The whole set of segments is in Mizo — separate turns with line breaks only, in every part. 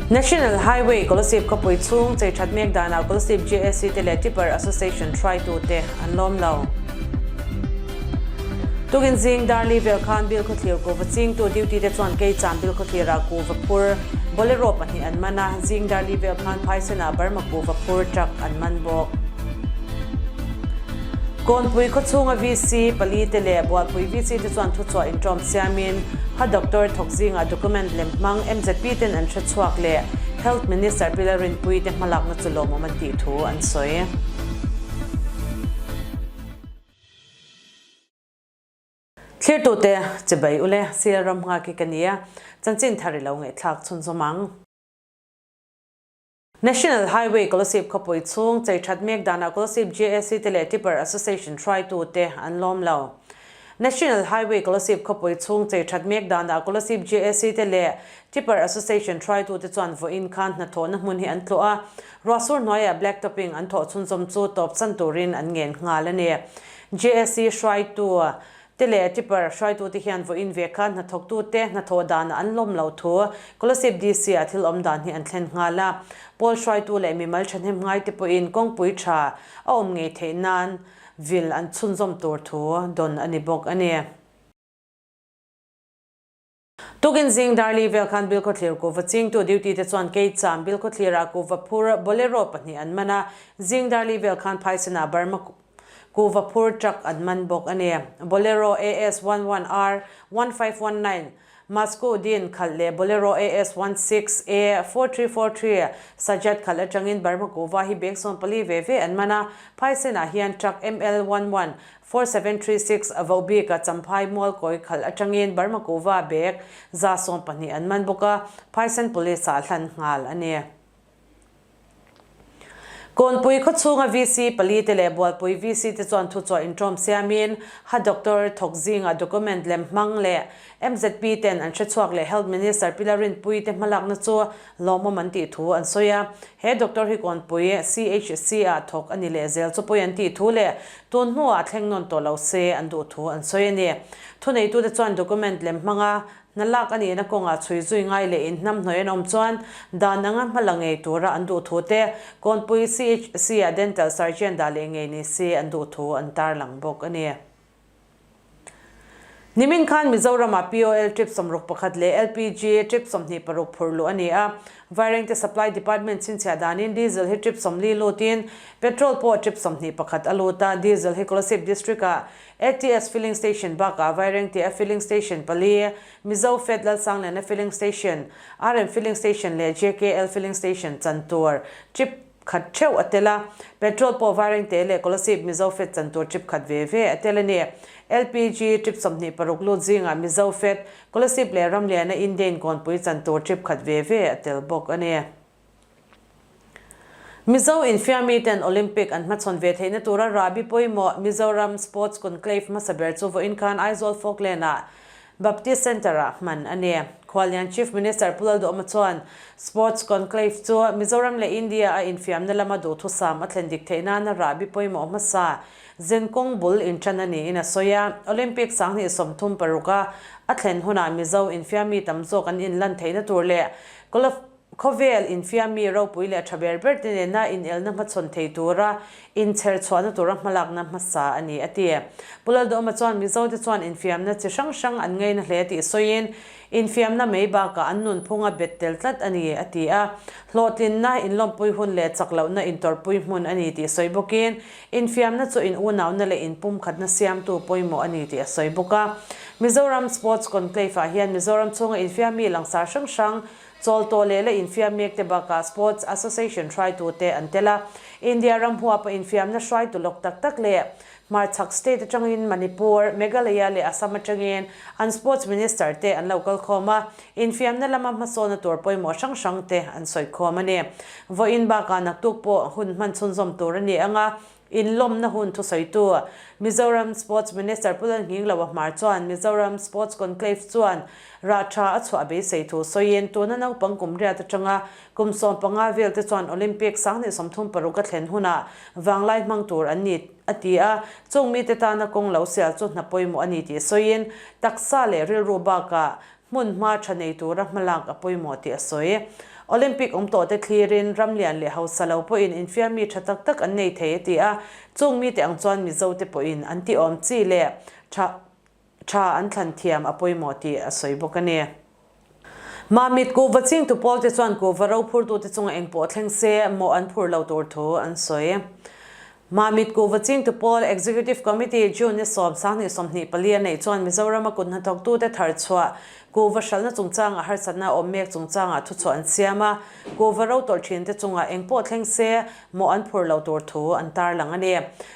National Highway Kolasib khawpui chhung chei that mek danah Kolasib JAC te leh Tipper Association hruaitute an lawm lo. Tukin zing Darli vel khan Bilkhawthlir kuhva chingtu duty te chuan Keicham Bilkhawthlirah kuhva phur Bolero pahnih an man a, zing Darli vel khan Phaisenah Burma kuhva phur truck an man bawk. Kawnpui khawchhunga VC pali te leh Bualpui VC te chuan thuchhuah inṭawm siamin ha doctor thawk zingah document lem hmang MZP ten an hre chhuak leh Health Minister Pi Lalrinpuii te hmalakna chu lawmawm an tih thu an sawi. Thlirtute chibai ule Sir Ramnghaki ka nia, chanchin thar i lo ngaihthlak chhunzawm ang. National Highway Kolasib khawpui chhung chei that mek danah Kolasib JAC te leh Tipper Association hruaitu te an lawm lo. National Highway Kolasib khawpui chhung chei that mek danah Kolasib JAC te leh Tipper Association hruaitu te chuan vawiin khan hnathawhna hmun hi an tlawh a, ruahsur hnuaiah black topping an thawh chhunzawm chu tawp chan turin an ngen nghal a ni. JAC hruaitu Te leh Tipper hruaitute hian vawiin ve khan hnathawktute hnathawh danah an lawm lo thu Kolasib DC ah thil awm dan hi an thlen nghal a. Pawl hruaitu leh mimal thahnem ngaite pawhin kawngpui tha a awm ngei theih nan vil an chhunzawm tur thu dawn a ni bawk a ni. Tukin zing Darli vel khan Bilkhawthlir kuhva chingtu duty te chuan Keicham Bilkhawthlirah kuhva phur Bolero pahnih an man a, zing Darli vel khan Phaisenah Burma kuhva phur truck an man bawk a ni. Bolero AS 11 R 1519 Masku Din khalh leh Bolero AS 16 A 4343 Sajat khalh atangin Burma kuhva hi bag 14 ve ve an man a, Phaisenah hian truck ML 11 4736 a voh bik a Champhai mual kawi khalh atangin Burma kuhva bag 120 an man bawk a, Phaisen Police ah hlan nghal a ni. Kawnpui khawchhunga VC pali te leh Bualpui VC te chuan thuchhuah inṭawm siamin ha doctor thawk zingah document lem hmang leh MZP ten an hrechhuak leh Health Minister Pi Larinpuii te hmalakna chu Lawmawm an tih thu an sawi a, he doctor hi Kawnpui CHC ah thawk a ni leh zel chu pawi an tih thu leh tun hnuah thleng nawn tawh lo se an duh thu an sawi a ni. Thuneitute chuan document lem hmanga hna lak a nihna kawngah chhui zui ngai leh inhnamhnawih an awm chuan dan anga hma la ngei tura an duh thu te Kawnpui CHC ah dental surgeon dah leh ngei ni se an duh thu an tarlang bawk a ni. Nimin khan Mizoramah POL trip 61 leh LPG trip 26 phurh luh a ni a. Vairengte Supply Department chhinchhiah danin Diesel hi trip 40 lutin Petrol pawh trip 21 a lut a. Diesel hi Kolasib District-ah ATS Filling Station bakah Vairengte-a Filling Station pali, Mizo Fed Lalsangliana Filling Station, RM Filling Station leh JKL Filling Station chan tur trip khat theuh a tel a, petrol pawh Vairengte leh Kolasib Mizo Fed chan tur trip khat ve ve a tel a ni. LPG trip 26 lut zingah Mizo Fed, Kolasib leh Ramliana Indein kawnpui chan tur trip khat ve ve a tel bawk a ni. Mizo infiammi ten Olympic an hmachhawn ve theihna tura rahbi pawimawh Mizoram Sports Conclave hmasa ber chu vawiin khan Aizawl Folkland ah Baptist Centre-ah hman a ni. Khuallian Chief Minister Pu Lalduhawma chuan Sports Conclave chu Mizoram leh India a infiamna lama duhthusam a thlen dik theih nana rahbi pawimawh hmasa zinkawng bul inṭan a niin a sawi a. Olympic 2036 a a thlen hunah Mizo infiammi tam zawk an inlan theihna tur leh Khawvel infiammi ropui leh tha ber ber te nena inelna hmachhawn thei tura inchher chhuahna tura hmalakna hmasa a ni, a ti. Pu Lalduhawma chuan Mizo te chuan infiamna chi hrang hrang an ngaina hle tih sawiin, infiamna mai bakah an nunphunga bet tel tlat a ni, a ti a. Hlawhtlinna, inlawmpui hun leh chak lohna intawrhpui hmun a ni tih sawi bawkin, infiamna chu in unauna leh inpumkhatna siamtu pawimawh a ni tih a sawi bawk a. Mizoram Sports Conclave-ah hian Mizoram chhunga infiammi langsar hrang hrang Chawl tawh leh la infiam mek te bakah Sports Association hruaitute an tel a. India ram huapa infiamna hruaitu lawk tak tak leh hmarchhak state atangin Manipur, Meghalaya leh Assam atangin an Sports Minister te an lo kal khawm a, infiamna lama hmasawna tur pawimawh hrang hrang te an sawi khawm a ni. Vawiin bakah naktuk pawh hun hman chhunzawm tur a ni ang a, Inlawmna hun thusawitu Mizoram Sports Minister Pu Lalnghingloa Hmar chuan Mizoram Sports Conclave chuan rah tha a chhuah beisei thu sawiin tuna naupang kum riat atanga kum 15 vel te chuan Olympic 2036 a thlen hunah vanglai hmang tur an ni a ti a, chung mite tana kawng lo sial chu hna pawimawh a ni tih sawiin taksa leh rilru bakah hmun hma tha nei tura hmalak a pawimawh tih a sawi. Olympic awm tawhte thlirin ram lian leh hausa lo pawhin infiammi tha tak tak an nei thei a ti a, chung mite ang chuan Mizote pawhin an ti awm chi leh tha tha an thlan thiam a pawimawh tih a sawi bawk a ni. Mamit kuhva chingtu pawlte chuan kuhva ro phurtute chunga engpawh thleng se mawh an phur lo tur thu an sawi. Mamit kuhva chingtu pawl Executive Committee June ni 10, 2024 a neih chuan Mizorama kut hnathawktute thar chhuah kuhva hralhna chungchanga harsatna awm mek chungchangah thuchhuah an siam a, kuhva ro tawlh thinte chungah engpawh thleng se mawh an phur lo tur thu an tarlang a ni.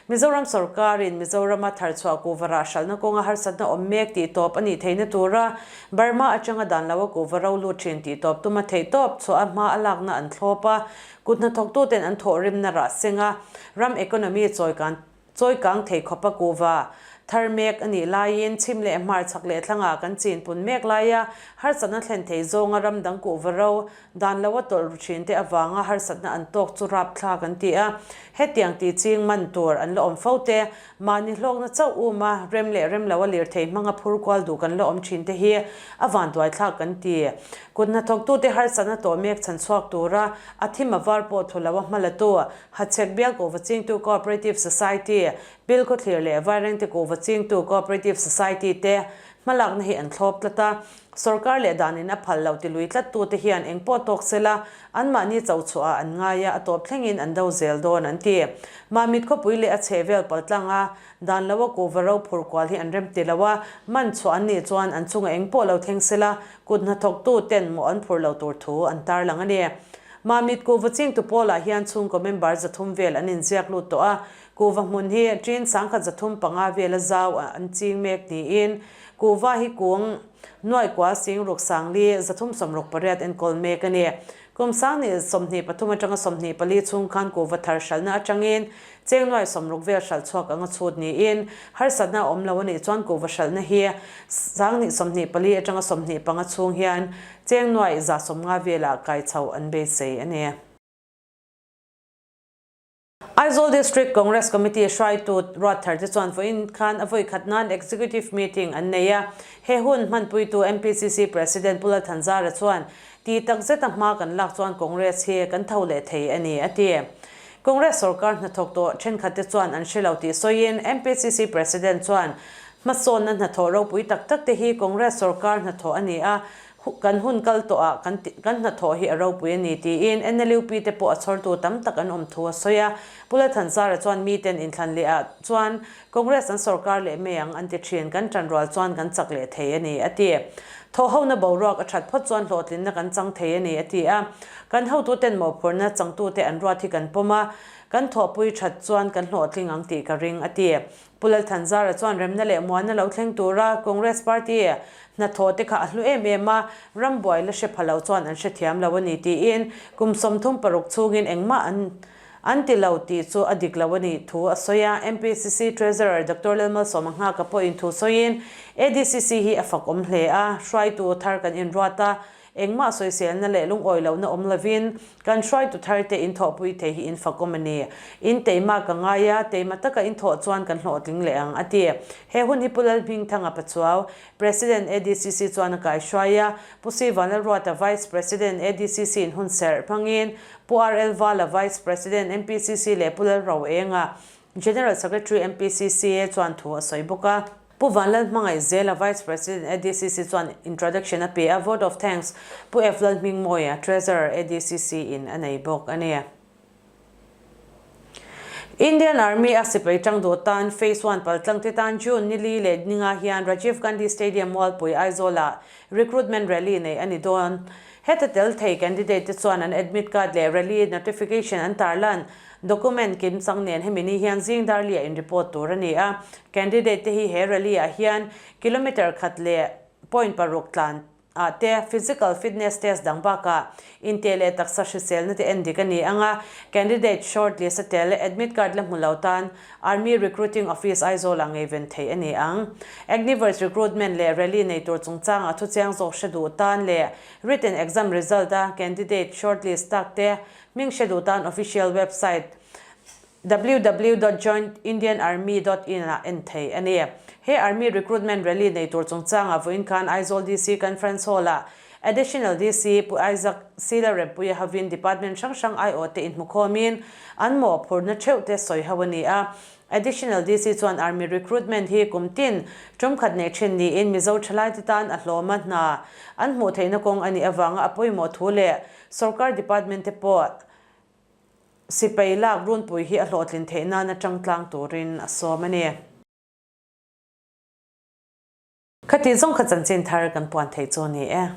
Mizoram sorkarin Mizorama tharchhuah kuhva rah hralhna kawnga harsatna awm mek tih tawp a nih theihna tura Burma atanga dan loa kuhva ro lut thin tih tawp tuma theihtawp chhuah a hma a lakna an thlawp a, kut hnathawktuten an thawhrimna rah senga ram economy chawikan Chawikang thei khawpa kuhva thar mek a nih laiin chhim leh hmar chhak leh thlangah kan chin pun mek laia harsatna thlen thei zawnga ram dang kuhva ro dan loa tawlh ru thin te avanga harsatna an tawk chu rapthlak an ti a. Hetiang tih ching man tur an la awm fo te, mahni hlawkna chauh uma rem leh rem loa lirthei hmanga phur kual duh kan la awm thin te hi a vanduaithlak kan ti. Kut hnathawktute harsatna tawh mek chhan chhuak tura a thim a var pawh thu loa hmalatu Hachhek bial kuhva chingtu Cooperative Society, Pilkhawthlir leh Vairengte kuhva chingtu Cooperative Society te hmalakna hi an thlawp tlat a. Sorkar leh danin a phal loh tilui tlattute hian eng pawh tawk sela, anmahni cho chhuahah an ngai a, a tawp thlengin an do zel dawn an ti. Mamit khawpui leh a chhehvel paltlanga dan loa kuhva ro phur kual hi an rem ti lo a, man chhuah an nih chuan an chunga eng pawh lo thleng sela, kut hnathawktu ten mawh an phur lo tur thu an tarlang a ni. Mamit kuhva chingtu pawlah hian chhungkaw member 300 vel an inziak lut tawh a, kuhva hmun hi ṭin 1500 vela zau an ching mek niin kuhva hi kung nuaikua sing ruk sangli 368 enkawl mek a ni. Kum 2023 atanga 24 chhung khan kuhva thar hralhna atangin cheng nuai 60 vel hralh chhuak anga chhut niin harsatna a awm lo a nih chuan kuhva hralhna hi 2024 atanga 25 chhung hian cheng nuai 150 velah kai chho an beisei a ni. Aizawl District Congress Committee hruaitu ruat thar te chuan vawiin khan a vawi khat nan Executive Meeting an nei a. He hun hmanpuitu MPCC President Pu Lalthanzara chuan ti tak zeta hma kan lak chuan Congress hi kan tho leh thei a ni, a ti. Congress sorkar hnathawk tawh thenkhat te chuan an hre lo tih sawiin MPCC President chuan hmasawnna hnathawh ropui tak tak te hi Congress sorkar hnathawh a ni a, Kan hun kal tawh ah kan kan hnathawh hi a ropui a ni tiin NLUP te pawh a chhawrtu tam tak an awm thu a sawi a. Pu Lalthanzara chuan miten inthlan leh ah chuan Congress an sorkar leh mai ang an ti thin, kan tanrual chuan kan chak leh thei a ni a ti. Thawhhona boruak a that phawt chuan hlawhtlinna kan chang thei a ni a ti a. Kan hotuten mawhphurhna changtute an ruat hi kan pawm a, kan thawhpui that chuan kan hlawhtling ang tih ka ring a ti. Pu Lalthanzara chuan remna leh muanna lo thleng tura Congress party hnathawh te kha a hlu em em a, ram buai la hre pha lo chuan an hrethiam lo a ni tiin kum 36 chhungin engmah an an ti lo tih chu a dik lo a nih thu a sawi a. MPCC Treasurer Doctor Lalmalsawma Nghaka pawhin thu sawiin ADCC hi a fakawm hle a, hruaitu thar kan inruat a, Engmah sawiselna leh lungawi lohna awm lovin kan hruaitu tharte in thawhpui thei hi in fakawm a ni. In teima ka ngai a, teima taka in thawh chuan kan hlawhtling leh ang, a ti. He hun hi Pu Lalhmingthanga Pachuau, President ADCC chuan a kaihruai a, Pu Si Vanlalruata Vice President ADCC in hun serh hmangin Pu RL Vala Vice President MPCC leh Pu Lalroenga, General Secretary MPCC chuan thu a sawi bawk a. Pu Vanlalhmangaih Zela Vice President ADCC chuan introduction a pe a, vote of thanks Pu F Lalhmingmawia, Treasurer ADCC in a nei bawk a ni. Indian Army a sipai tang duh tan Phase One paltlang te tan June ni li leh ninga hian Rajiv Gandhi Stadium Mualpui Aizawl ah recruitment rally neih a ni dawn. Heta tel thei candidate te chuan an admit card leh rally notification an tarlan Document kim chang nen hemi ni hian zing dar liah in report tur a ni a, candidate te hi he rally ah hian kilometre khat leh point paruk tlan ah te physical fitness test dang bakah inteh leh taksa hriselna te en dik a ni ang a, candidate short list a tel admit card la hmu lo tan Army Recruiting Office Aizawl ah ngeiven theih a ni ang. Agniverse recruitment leh rally nei tur chungchang ah thuchiang zawk hre duh tan leh written exam result a candidate short list tak te Hming hre duh tan official website www dot joinindianarmy dot in ah en thei a ni. He Army Recruitment Rally nei tur chungchangah vawiin khan Aizawl DC Conference Hall ah Additional DC Pu Isaac Sila Rempuia hovin Department hrang hrang aiawhte inhmukhawmin an mawhphurhna theuhte sawi ho a ni a. Additional DC chuan Army recruitment hi kum tin tum khat nei thin niin Mizo thalaite tan a hlawma hna an hmuh theihna kawng a nih avanga a pawimawh thu leh Sorkar Department te pawh sipai lak runpui hi a hlawhtlin theih nana tangtlang turin a sawm a ni. Khati zawng kha chanchin thar kan puan theih chu a ni e.